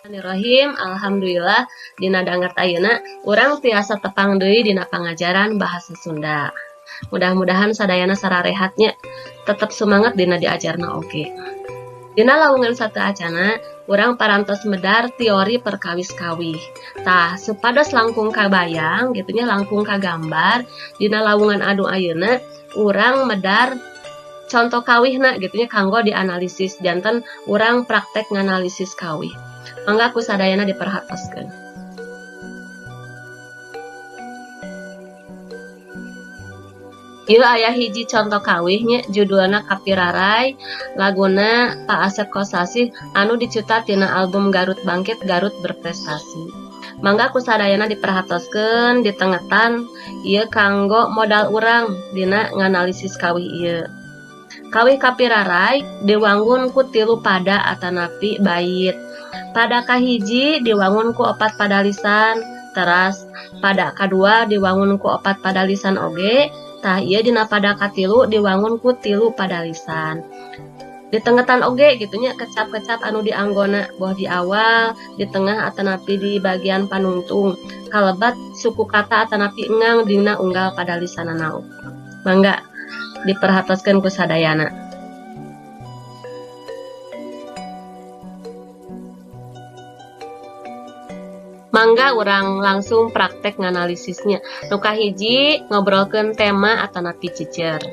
Bismillahirrahmanirrahim. Alhamdulillah dina danget ayeuna urang tiasa tepang deui dina pangajaran bahasa Sunda. Mudah-mudahan sadayana sararehat nya, tetep semangat dina diajarna oge. Dina lawungan sateuacana urang parantos medar teori perkawis kawih. Tah, supados langkung kabayang gitu nya, langkung kagambar, dina lawungan anu ayeuna urang medar contoh kawihna gitu nya, kanggo dianalisis, janten urang praktek nganalisis kawih. Mangga ku sadayana diperhatoskeun. Ieu aya hiji contoh kawih nya, judulna Kapiraray, laguna Pak Asep Kosasih anu dicuta tina album Garut Bangkit Garut Berprestasi. Mangga ku sadayana diperhatoskeun, ditengetan ieu kanggo modal urang dina nganalisis kawih ieu. Kawih Kapiraray diwangun ku tilu pada atanapi bait. Pada kahiji diwangun ku opat padalisan, teras pada kadua diwangun ku opat padalisan oge, tah ieu dina pada katilu diwangun ku tilu padalisan. Ditengetan oge gitu nya kecap-kecap anu dianggona, boh di awal, di tengah atanapi di bagian panungtung. Kalebat suku kata atanapi engang dina unggal padalisanana. Mangga diperhatoskeun ku sadayana. Mangga urang langsung praktek nganalisisnya. Nu kahiji ngobrolkeun tema atanapi jejer.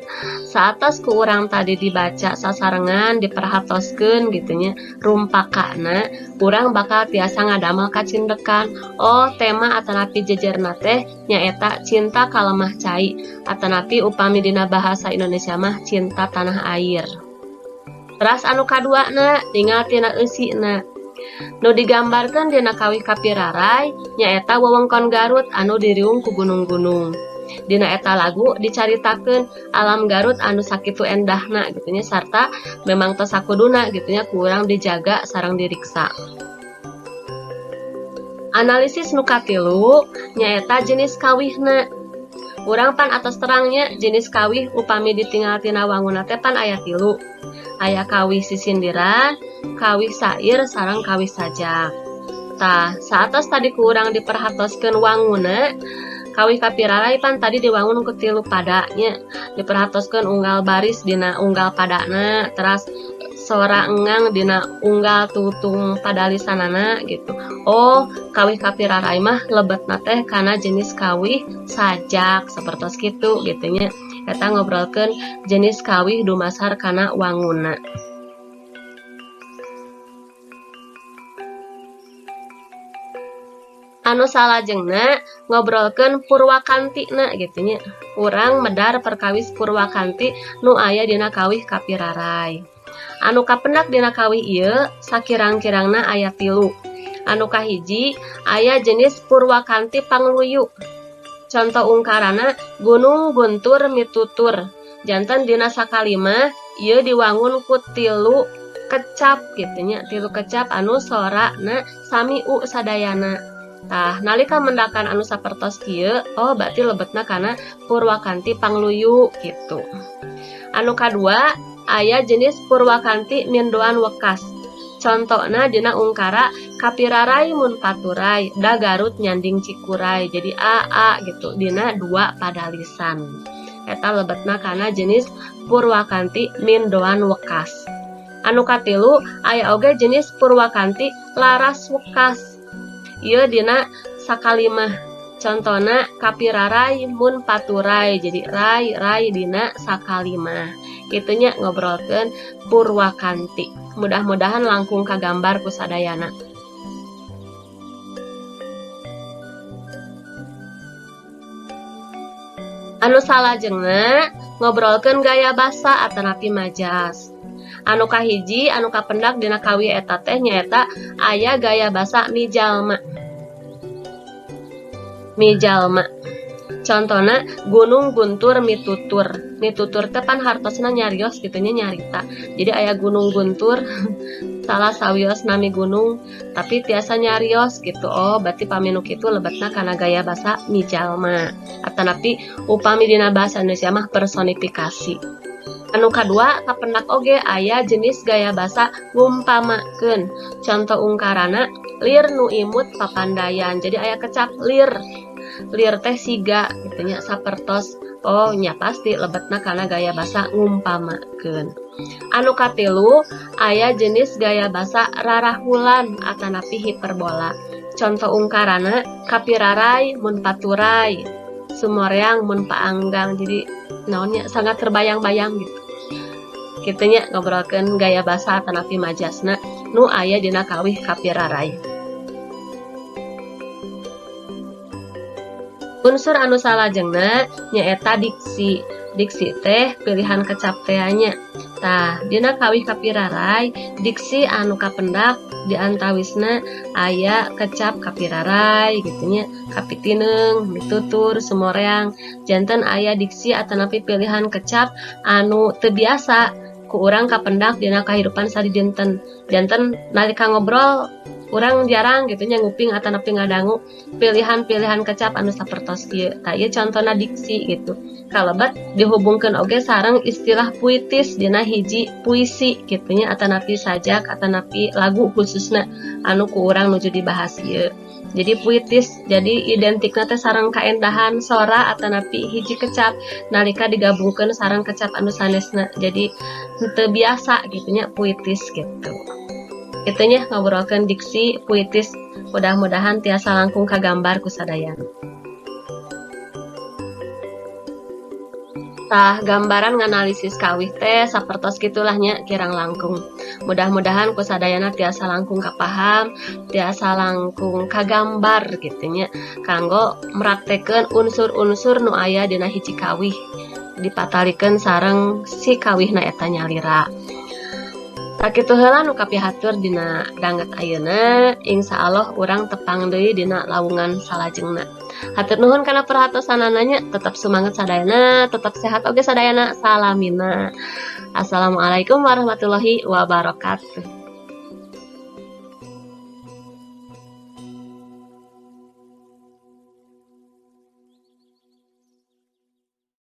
Saatos ku urang tadi dibaca sasarengan, diperhatoskeun gitu nya rumpakana, urang bakal tiasa ngadamel kacindekan. Oh, tema atanapi jejerna teh nyaeta cinta ka lemah cai atanapi upami dina bahasa Indonesia mah cinta tanah air. Teras anu kaduana ningal tina eusina. Nu digambarkeun dina kawih Kapiraray nyaeta wewengkon Garut anu diriung ku gunung-gunung. Dina eta lagu dicaritakeun alam Garut anu sakitu endahna gitu nya, sarta memang tos sakuduna gitu nya kurang dijaga sareng diriksa. Analisis nu katilu nyaeta jenis kawihna. Urang pan atos terangnya jenis kawih upami ditinggal tina wangunna teh pan aya tilu. Aya kawih sisindiran, kawih sair, sareng kawih sajak. Tah, saatos tadi ku urang diperhatoskeun wanguna, kawih Kapiraray pan tadi diwangun ku tilu padanya. Diperhatoskeun unggal baris dina unggal padana, teras sora engang dina unggal tutung padalisanana gitu. Oh, kawih Kapiraray mah lebetna teh kana jenis kawih sajak sapertos kitu gitu nya. Eta ngobrolkeun jenis kawih dumasar kana wanguna. Anu salajengna ngobrolkeun purwakantina gitu nya. Urang medar perkawis purwakanti nu aya dina kawih Kapiraray. Anu kapendak dina kawih ieu sakirang-kirangna aya tilu. Anu kahiji aya jenis purwakanti pangluyu. Contoh ungkarana gunung guntur mitutur. Janten dina sakalimah ieu diwangun ku tilu kecap gitu nya, tilu kecap anu sorana sami u sadayana. Tah, nalika mendakan anu sapertos kieu, oh berarti lebetna kana purwakanti pangluyu gitu. Anu kadua aya jenis purwakanti mindoan wekas. Contona dina ungkara Kapiraray mun paturay da Garut nyanding Cikuray. Jadi a a gitu dina dua padalisan. Eta lebetna kana jenis purwakanti mindoan wekas. Anu katilu aya oge jenis purwakanti laras wekas. Ieu dina sakalimah. Contona Kapiraray mun paturay. Jadi rai rai dina sakalimah. Kitunya ngobrolkeun purwakanti. Mudah-mudahan langkung kagambar ku sadayana. Anu salajengna ngobrolkeun gaya basa atanapi majas. Anu kahiji anu kapendak dina kawih eta teh nyaeta aya gaya basa mijalma. Mijalma. Contona gunung guntur mitutur. Mitutur teh pan hartosna nyarios gitu nya, nyarita. Jadi aya gunung guntur salah sawios nami gunung tapi tiasa nyarios gitu. Oh, berarti pami nu kitu lebetna kana gaya basa mijalma. Atanapi upami dina bahasa Indonesia mah personifikasi. Anu kadua kapendak oge aya jenis gaya basa ngumpamakeun. Conto ungkarana lir nu imut papandayan. Jadi aya kecap lir. Lir teh siga gitu nya sapertos. Oh nya pasti lebetna kana gaya basa ngumpamakeun. Anu katilu aya jenis gaya basa rarahulan atanapi hiperbola. Conto ungkarana kapiraray mun paturay, sumoreang mun paanggang. Jadi naonnya sangat terbayang-bayang gitu. Kitu nya ngobrolkeun gaya basa atanapi majasna nu aya dina kawih kapiraray. Unsur anu salajengna nyaeta diksi. Diksi teh pilihan kecap teh nya. Tah, dina kawih kapiraray diksi anu kapendak diantawisna aya kecap kapiraray gitu nya, kapitineung, mitutur, sumoreang. Janten aya diksi atanapi pilihan kecap anu teu biasa ku urang kapendak dina kahirupan sadidinten. Janten nalika ngobrol urang jarang gitu nya nguping atanapi ngadangu pilihan-pilihan kecap anu sapertos kieu. Tah ieu contona diksi gitu. Kalebet dihubungkeun oge sareng istilah puitis dina hiji puisi gitu nya atanapi sajak atanapi lagu khususna anu ku urang nuju dibahas ieu. Jadi puitis, jadi identikna teh sareng kaendahan sora atanapi hiji kecap nalika digabungkeun sareng kecap anu sanesna. Jadi henteu biasa gitu nya puitis gitu. Kitu nya ngobrolkeun diksi puitis, mudah-mudahan tiasa langkung kagambar ku sadayana. Tah gambaran nganalisis kawih teh sapertos gitulah nya kirang langkung. Mudah-mudahan ku sadayana tiasa langkung kapaham, tiasa langkung kagambar gitu nya kanggo meraktekeun unsur-unsur nu aya dina hiji kawih dipatalikeun sareng si kawihna eta nyalira. Sakitu heula nu kapihatur dina danget ayeuna, insyaallah urang tepang deui dina lawungan salajengna. Hatur nuhun kana perhatosanana nya, tetap semangat sadayana, tetap sehat oge sadayana, salamina. Assalamualaikum warahmatullahi wabarakatuh.